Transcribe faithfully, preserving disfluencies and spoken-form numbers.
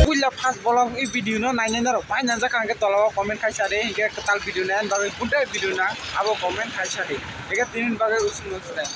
Puila first vlog i video no nainai norok bai nangjak ang khe tola o comment khai sa di, hinkhe kwtal video nai bagwi budai video nang abo comment khai sa di, hinkhe tini bagwi usung no chwrai.